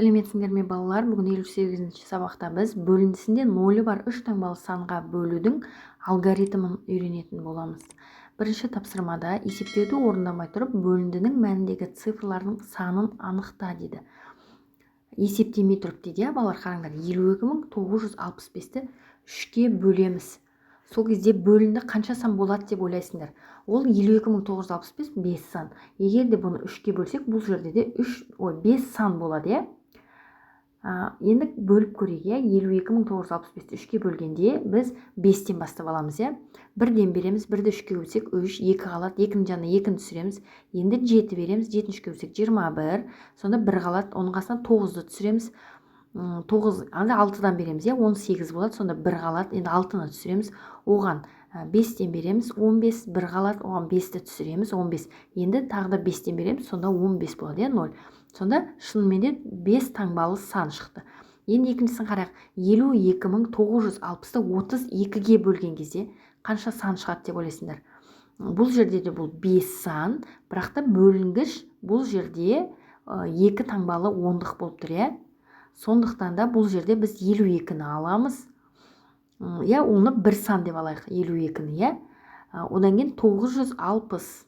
Сәлеметсіңдер ме, балалар! Бүгін 58-сабақта біз бөліндісінде нөлі бар үш таңбалы санға бөлудің алгоритмін үйренетін боламыз. Бірінші тапсырмада есептеуді орындамай тұрып, бөліндінің мәніндегі цифрлардың санын анықта дейді. Есептемей тұрып дейді, иә. Балалар, қараңдар, 52 965-ті үшке бөлеміз. Сол кезде бөлінді қанша сан болады деп ойлайсыңдар? Ол 52 965 бес сан. Егер де бұны үшке бөлсек, бұл жерде де үш, ой, бес сан болады, иә. Енді бөліп көрейік, иә. 52 965-ті үшке бөлгенде, біз бестен бастап аламыз, иә. Бірден береміз. Бірді үшке бөлсек, үш, екі қалады. Екінің жанына екіні түсіреміз. Енді жеті береміз. Жетіні үшке бөлсек, 21, сонда бір қалады. Оның қасына тоғызды түсіреміз. Тоғыз анда алтыдан береміз, иә, 18 болады, сонда бір қалады. Енді алтыны түсіреміз. Оған бестен береміз, 15, бір қалады. Оған бесті түсіреміз, 15. Енді тағы да бестен береміз, сонда 15 болады, иә, ноль. Сонда шынымен де бес таңбалы сан шықты. Енді екіншісін қарайық. 52 960-ты 32-ге бөлген кезде қанша сан шығады деп ойлайсыңдар? Бұл жерде де бұл бес сан, бірақ та бөлінгіш бұл жерде екі таңбалы ондық болып тұр, иә. Сондықтан да бұл жерде біз 52-ні аламыз, иә. Оны бір сан деп алайық, 52-ні, иә. Одан кейін 960,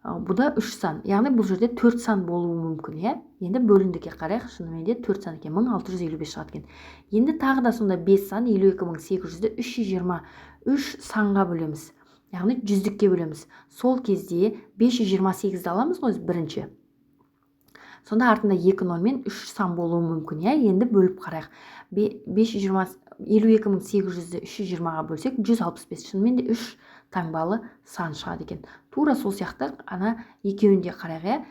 бұ да үш сан, яғни бұл жерде төрт сан болуы мүмкін, иә. Енді бөліндіге қарайық. Шынымен де төрт сан екен, 1655 шығады екен. Енді тағы да сонда бес сан, 52 800-ді 323 санға бөлеміз, яғни жүздікке бөлеміз. Сол кезде 528-ді аламыз ғой бірінші. Сонда артында екі ноль мен үш сан болуы мүмкін, иә. Енді бөліп қарайық. 520, 52 800-ді 320-ға бөлсек, 165. Шынымен де үш таңбалы сан шығады екен. Тура сол сияқты ана екеуін де қарайық, иә.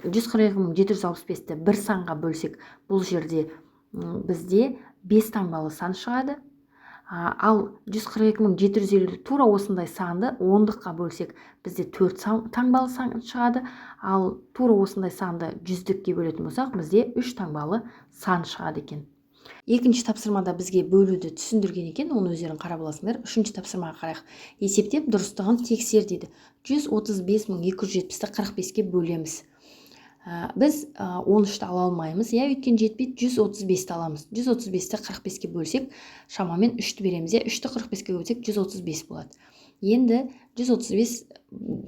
142 765-ті бір санға бөлсек, бұл жерде бізде бес таңбалы сан шығады. Ал 142 750, тура осындай санды ондыққа бөлсек, бізде төрт таңбалы сан шығады. Ал тура осындай санды жүздікке бөлетін болсақ, бізде үш таңбалы сан шығады екен. Екінші тапсырмада бізге бөлуді түсіндірген екен, оны өздерің қарап аласыңдар. Үшінші тапсырмаға қарайық. Есептеп, дұрыстығын тексер дейді. 135 270-ті 45-ке бөлеміз. Біз 13-ті ала алмаймыз, иә, өйткені жетпейді. 135-ті аламыз. 135-ті 45-ке бөлсек, шамамен үшті береміз, иә. Үшті 45-ке бөлсек, 135 болады. Енді 135,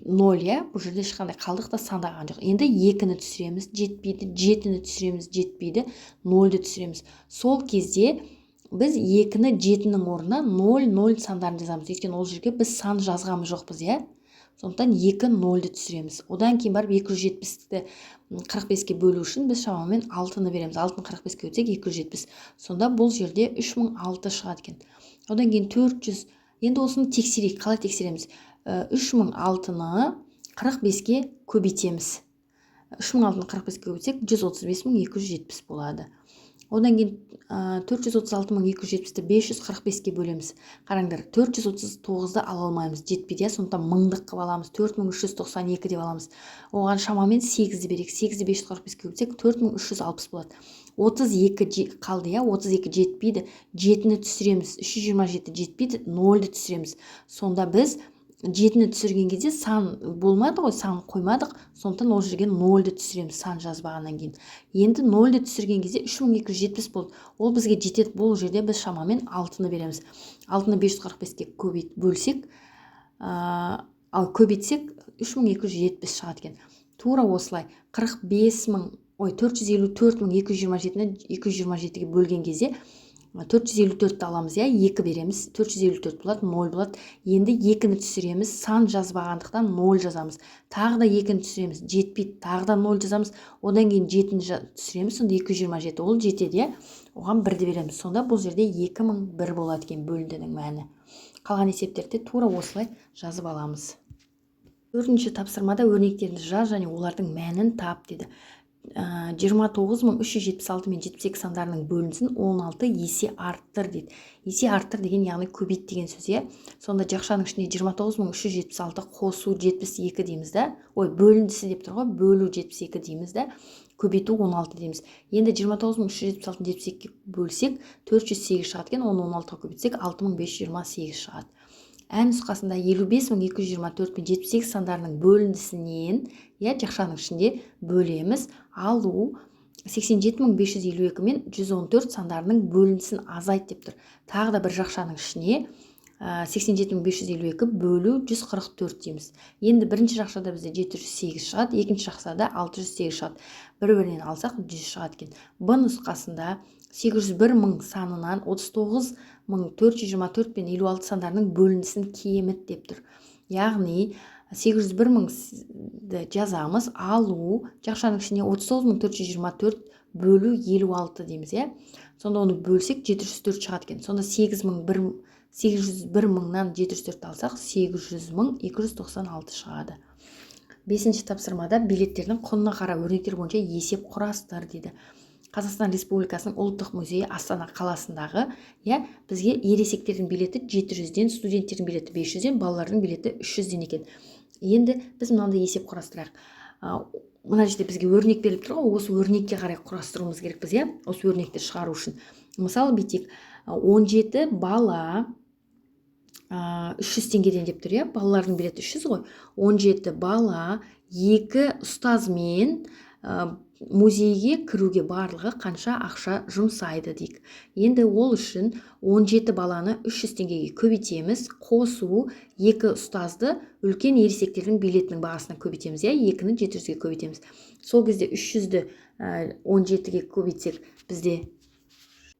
ноль, иә. Бұл жерде ешқандай қалдық та, сан да қалған жоқ. Енді екіні түсіреміз, жетпейді. Жетіні түсіреміз, жетпейді. Нольді түсіреміз. Сол кезде біз екіні, жетінің орнына ноль, ноль сандарын жазамыз, өйткені ол жерге біз сан жазғанымыз жоқпыз, иә. Сондықтан екі нольді түсіреміз. Одан кейін барып 270-ті 45-ке бөлу үшін біз шамамен алтыны береміз. Алтыны 45-ке бөлсек, 270. Сонда бұл жерде 3006 шығады екен. Одан кейін 400. Енді осыны тексерейік. Қалай тексереміз? 3006-ны 45-ке көбейтеміз. 3006-ны 45-ке көбейтсек, 135 270 болады. Одан кейін 436 270-ті 545-ке бөлеміз. Қараңдар, 439-ды ала алмаймыз, жетпейді, иә. Сондықтан мыңдық қылып аламыз, 4392 деп аламыз. Оған шамамен сегізді берейік. Сегізді 545-ке көбейтсек, 4360 болады. 32 қалды, иә. 32 жетпейді. Жетіні түсіреміз, 327 жетпейді. Нольді түсіреміз. Сонда біз жетіні түсірген кезде сан болмады ғой, сан қоймадық. Сондықтан ол жерге нольді түсіреміз сан жазбағаннан кейін. Енді нольді түсірген кезде 3270 болды, ол бізге жетеді. Бұл жерде біз шамамен алтыны береміз. Алтыны 545-ке көбейт бөлсек, ал көбейтсек, 3270 шығады екен. Тура осылай 45 000, ой, 454 227-ні 227-ге бөлген кезде, 454-ті аламыз, иә. Екі береміз, 454 болады, ноль болады. Енді екіні түсіреміз, сан жазбағандықтан ноль жазамыз. Тағы да екіні түсіреміз, жетпейді. Тағы да ноль жазамыз. Одан кейін жетіні түсіреміз. Сонда 227, ол жетеді, иә. Оған бірді береміз. Сонда бұл жерде 2001 болады екен бөліндінің мәні. Қалған есептерді тура осылай жазып аламыз. Төртінші тапсырмада өрнектерді жаз және олардың мәнін тап деді. 29 376 мен 72 сандарының бөлінісін 16 есе арттыр дейді. Есе арттыр деген, яғни көбейт деген сөз, иә. Сонда жақшаның ішінде 29 376 қосу 72 дейміз да, ой, бөліндісі деп тұр ғой, бөлу 72 дейміз да, көбейту 16 дейміз. Енді 29 376-ны 72-ге бөлсек, 408 шығады екен. Оны 16-ға көбейтсек, 6528 шығады. Ә нұсқасында 55 224 пен 78 сандарының бөліндісінен, иә, жақшаның ішінде бөлеміз, алу 87 552 мен 114 сандарының бөліндісін азайт деп тұр. Тағы да бір жақшаның ішіне 87 552 бөлу 144 дейміз. Енді бірінші жақшада бізде 708 шығады, екінші жақшада 608 шығады. Бір бірінен алсақ, 100 шығады екен. Б нұсқасында 801 мың санынан 39 424 пен 56 сандарының бөліндісін кеміт деп тұр. Яғни 801 мыңды жазамыз, алу, жақшаның ішіне 39 424 бөлу 56 дейміз, иә. Сонда оны бөлсек, 704 шығады екен. Сонда 801 мыңнан 704 алсақ, 800 296 шығады. Бесінші тапсырмада билеттердің құнына қарап, өрнектер бойынша есеп құрастыр дейді. Қазақстан Республикасының ұлттық музейі, Астана қаласындағы, иә. Бізге ересектердің билеті 700-ден, студенттердің билеті 500-ден, балалардың билеті 300-ден екен. Енді біз мынандай есеп құрастырайық. Мына жерде бізге өрнек беріліп тұр ғой, осы өрнекке қарай құрастыруымыз керекпіз, иә. Осы өрнекті шығару үшін, мысалы, бүйтейік: 17 бала 300 теңгеден деп тұр, иә. Балалардың билеті 300 ғой. 17 бала екі ұстазмен музейге кіруге барлығы қанша ақша жұмсайды дейік. Енді ол үшін 17 баланы 300 теңгеге көбейтеміз, қосу, екі ұстазды үлкен ересектердің билетінің бағасына көбейтеміз, иә. Екіні 700-ге көбейтеміз. Сол кезде 300-ді 17-ге көбейтсек, бізде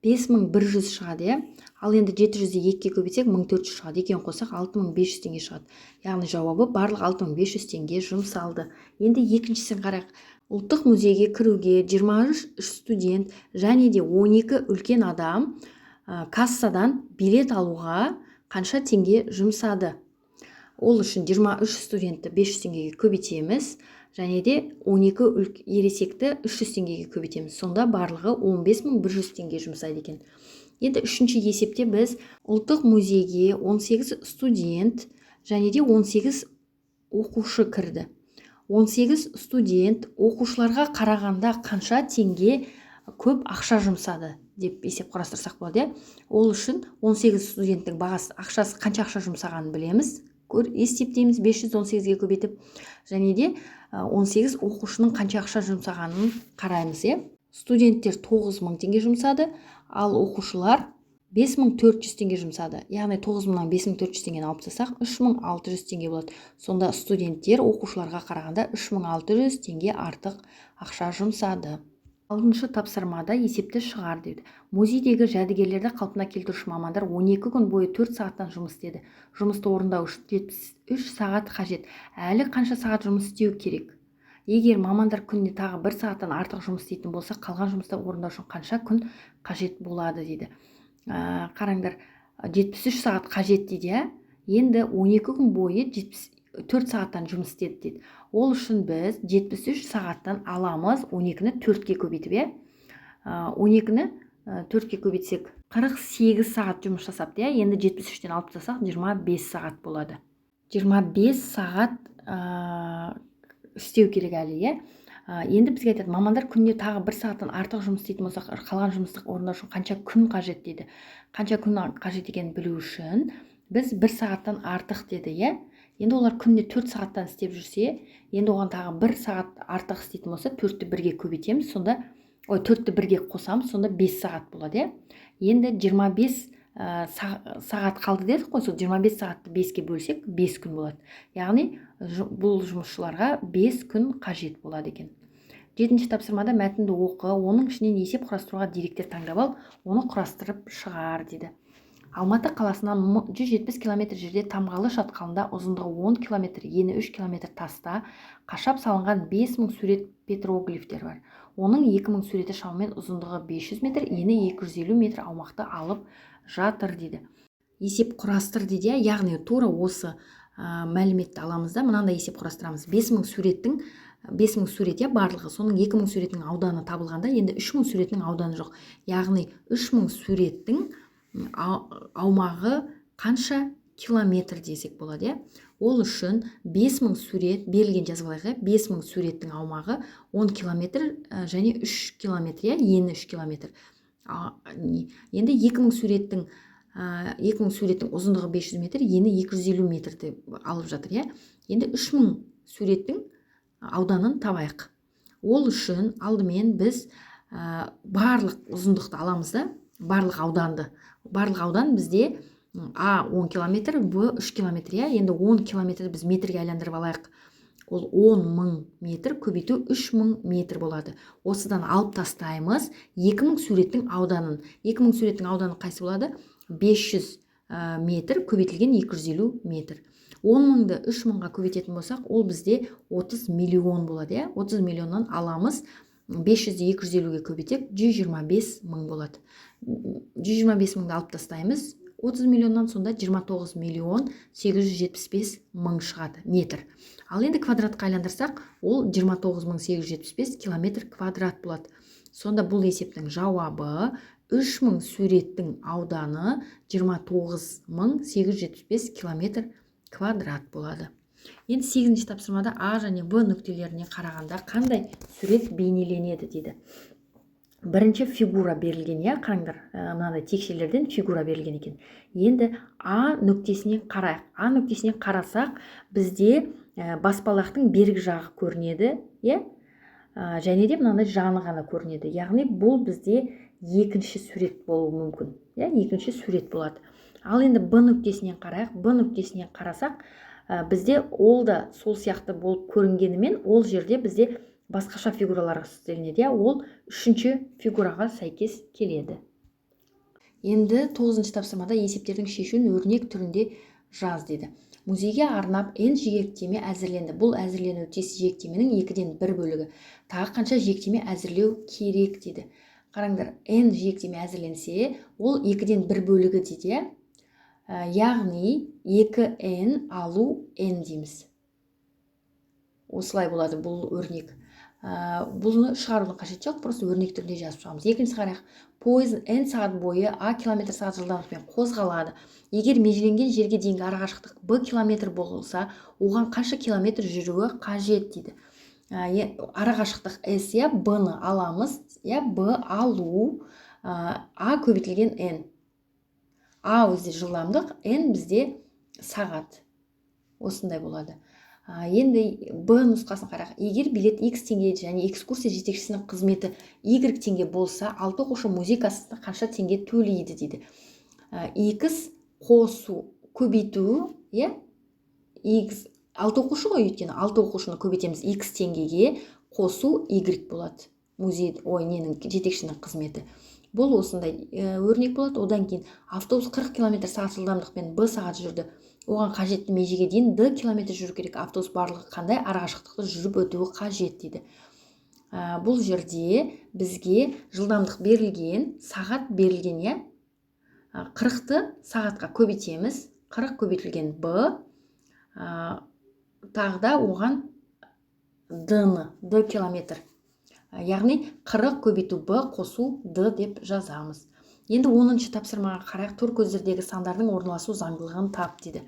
5100 шығады, иә. Ал енді 700-ді екіге көбейтсек, 1400 шығады. Екеуін қоссақ, 6500 теңге шығады. Яғни жауабы: барлығы 6500 теңге жұмсалды. Енді екіншісін қарайық. Ұлттық музейге кіруге 23 студент және де 12 үлкен адам кассадан билет алуға қанша теңге жұмсады? Ол үшін 23 студентті 500 теңгеге көбейтеміз және де 12 ересекті 300 теңгеге көбейтеміз. Сонда барлығы 15 100 теңге жұмсайды екен. Енді үшінші есепте біз ұлттық музейге 18 студент және де 18 оқушы кірді. 18 студент оқушыларға қарағанда қанша теңге көп ақша жұмсады деп есеп құрастырсақ болады, иә. Ол үшін 18 студенттің бағасы, ақшасы, қанша ақша жұмсағанын білеміз, есептейміз 518-ге көбейтіп. Және де 18 оқушының қанша ақша жұмсағанын қараймыз, иә. Студенттер 9000 теңге жұмсады, ал оқушылар 5400 теңге жұмсады. Яғни 9000-нан 5400 теңгені алып тастасақ, 3600 теңге болады. Сонда студенттер оқушыларға қарағанда 3600 теңге артық ақша жұмсады. Алтыншы тапсырмада есепті шығар дейді. Музейдегі жәдігерлерді қалпына келтіруші мамандар 12 күн бойы 4 сағаттан жұмыс істеді. Жұмысты орындау үшін 73 сағат қажет. Әлі қанша сағат жұмыс істеу керек? Егер мамандар күніне тағы бір сағаттан артық жұмыс істейтін болса, қалған жұмысты орындау үшін қанша күн қажет болады дейді. Қараңдар, 73 сағат қажет дейді, иә. Енді 12 күн бойы 74 сағаттан жұмыс істеді дейді. Ол үшін біз 73 сағаттан аламыз 12-ні 4-ке көбейтіп, иә. 12-ні 4-ке көбейтсек, 48 сағат жұмыс жасапты, иә. Енді 73-тен алып тастасақ, 25 сағат болады. 25 сағат істеу керек әлі, иә. Енді бізге айтады: мамандар күніне тағы бір сағаттан артық жұмыс істейтін болсақ, қалған жұмысты орындау үшін қанша күн қажет дейді. Қанша күн қажет екенін білу үшін біз бір сағаттан артық деді, иә. Енді олар күніне 4 сағаттан істеп жүрсе, енді оған тағы бір сағат артық істейтін болса, төртті бірге көбейтеміз сонда, ой, төртті бірге қосамыз, сонда 5 сағат болады, иә. Енді 25 сағат қалды дедік қой. Сол 25 сағатты беске бөлсек, 5 күн болады. Яғни бұл жұмысшыларға 5 күн қажет болады екен. Жетінші тапсырмада мәтінді оқы, оның ішінен есеп құрастыруға деректер таңдап ал, оны құрастырып шығар дейді. Алматы қаласынан 170 километр жерде, Тамғалы шатқалында ұзындығы 10 километр, ені 3 километр таста қашап салынған 5000 сурет, петроглифтер бар. Оның 2000 суреті шамамен ұзындығы 500 метр, ені 250 метр аумақты алып жатыр дейді. Есеп құрастыр дейді, иә. Яғни тура осы мәліметті аламыз да, мынандай есеп құрастырамыз. 5000 суреттің, 5000 сурет, иә, барлығы, соның 2000 суретінің ауданы табылғанда, енді 3000 суретінің ауданы жоқ. Яғни 3000 суреттің аумағы қанша километр десек болады, иә. Ол үшін 5000 сурет берілген, жазып алайық, иә. 5000 суреттің аумағы 10 километр және 3 километр, иә, ені 3 километр. Енді 2000 суреттің, 2000 суреттің ұзындығы 500 метр, ені 250 метрді алып жатыр, иә. Енді 3000 суреттің ауданын табайық. Ол үшін алдымен біз Барлық ұзындықты аламыз да, барлық ауданды. Барлық аудан бізде А 10 километр, Б 3 километр, иә. Енді 10 километрді біз метрге айландырып алайық. Ол 10 мың метр көбейту 3000 метр болады. Осыдан алып тастаймыз 2000 суреттің ауданын. 2000 суреттің ауданы қайсы болады? 500 метр көбейтілген 250 метр. 10 мыңды 3 мыңға көбейтетін болсақ, ол бізде 30 миллион болады, иә. 30 миллионнан аламыз 500-ді 250-ге көбейтсек, 125 мың болады. 125 мыңды алып тастаймыз 30 миллионнан, сонда 29 миллион 875 мың шығады метр. Ал енді квадратқа айландырсақ, ол 29 мың 875 километр квадрат болады. Сонда бұл есептің жауабы: 3000 суреттің ауданы 29 мың 875 километр квадрат болады. Енді сегізінші тапсырмада А және Б нүктелеріне қарағанда қандай сурет бейнеленеді дейді. Бірінші фигура берілген, иә. Қараңдар, мынандай текшелерден фигура берілген екен. Енді А нүктесінен қарайық. А нүктесінен қарасақ, бізде баспалдақтың бергі жағы көрінеді, иә, және де мынандай жаны ғана көрінеді. Яғни бұл бізде екінші сурет болуы мүмкін, иә, екінші сурет болады. Ал енді Б нүктесінен қарайық. Б нүктесінен қарасақ, бізде ол да сол сияқты болып көрінгенімен, ол жерде бізде басқаша фигуралар істелінеді, иә. Ол үшінші фигураға сәйкес келеді. Енді тоғызыншы тапсырмада есептердің шешуін өрнек түрінде жаз дейді. Музейге арнап n жиектеме әзірленді. Бұл әзірленуі тиіс жиектеменің екіден бір бөлігі. Тағы қанша жиектеме әзірлеу керек дейді. Қараңдар, n жиектеме әзірленсе, ол екіден бір бөлігі дейді, иә. Яғни 2n алу n дейміз. Осылай болады бұл өрнек. Бұны шығарудың қажеті жоқ, просто өрнек түрінде жазып шығамыз. Екінші қарайық. Пойыз n сағат бойы а километр сағат жылдамдықпен қозғалады. Егер межеленген жерге дейінгі арақашықтық б километр болса, оған қанша километр жүруі қажет дейді. Арақашықтық с, иә, б ны аламыз, иә. Б алу а көбейтілген n. А бізде жылдамдық, n бізде сағат. Осындай болады. Енді Б нұсқасын қарайық. Егер билет x теңге және экскурсия жетекшісінің қызметі y теңге болса, алты оқушы музей кассасына қанша теңге төлейді дейді. X қосу, көбейту, иә. X алты оқушы ғой, өйткені алты оқушыны көбейтеміз x теңгеге, қосу y болады музей, ой, ненің, жетекшінің қызметі. Бұл осындай өрнек болады. Одан кейін автобус 40 километр сағат жылдамдықпен б сағат жүрді. Оған қажетті межеге дейін д километр жүру керек. Автобус барлығы қандай арақашықтықты жүріп өтуі қажет дейді. Бұл жерде бізге жылдамдық берілген, сағат берілген, иә. 40-ты сағатқа көбейтеміз. 40 көбейтілген б, тағы да оған д-ны, д километр. Яғни 40 көбейту б қосу д деп жазамыз. Енді 10-шы тапсырмаға қарайық. Төр көздердегі сандардың орналасу заңдылығын тап дейді.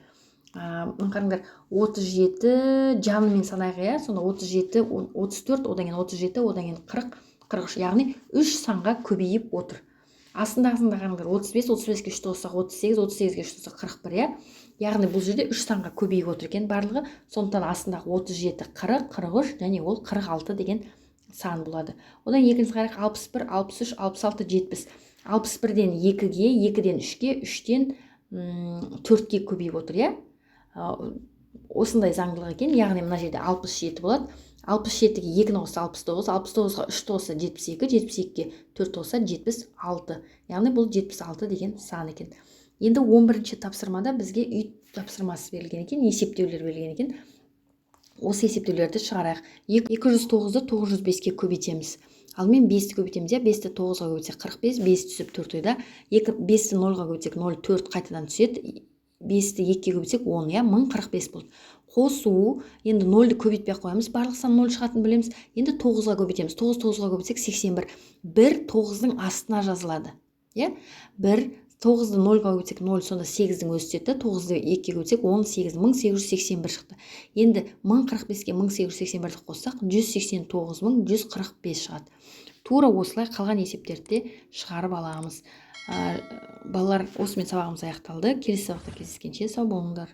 Қараңдар, 37 жанымен санайық, иә. Сонда 37, 34, одан кейін 37, одан кейін 40, 43, яғни үш санға көбейіп отыр. Астындағысын да қараңдар: 35, 35-ке үш қоссақ, 38, 38-ге үш қоссақ, 41, иә. Яғни бұл жерде үш санға көбейіп отыр екен барлығы. Сондықтан астындағы 37, 40, 43 және ол 46 деген сан болады. Одан екінші қарайық: 61, 63, 66, 70. 61-ден екіге, екіден үшке, үштен төртке көбейіп отыр, иә. Осындай заңдылық екен. Яғни мына жерде 67 болады. 67-ге екіні қосса, 69, 69-ға үшті қосса, 72, 72-ге төрт қосса, 76. Яғни бұл 76 деген сан екен. Енді 11-ші тапсырмада бізге үй тапсырмасы берілген екен, есептеулер берілген екен. Осы есептеулерді шығарайық. 209-ды 905-ке көбейтеміз. Алдымен бесті көбейтеміз, иә. Бесті тоғызға көбейтсек, 45, бес түсіп төрт ойда. Екі, бесті нольға көбейтсек, ноль, төрт қайтадан түседі. Бесті екіге көбейтсек, 10, иә, 1045 болды. Қосу, енді нольді көбейтпей ақ қоямыз, барлық сан ноль шығатынын білеміз. Енді тоғызға көбейтеміз. Тоғыз тоғызға көбейтсек, 81. Бір тоғыздың астына жазылады, иә. Бір тоғызды нольға көбейтсек, ноль, сонда сегіздің өзі түседі. Тоғызды екіге көбейтсек, 18, 1881 шықты. Енді 1045-ке 1881-ді қоссақ, 189145 шығады. Тура осылай қалған есептерді де шығарып аламыз. Балалар, осымен сабағымыз аяқталды. Келесі сабақта кездескенше сау болыңдар.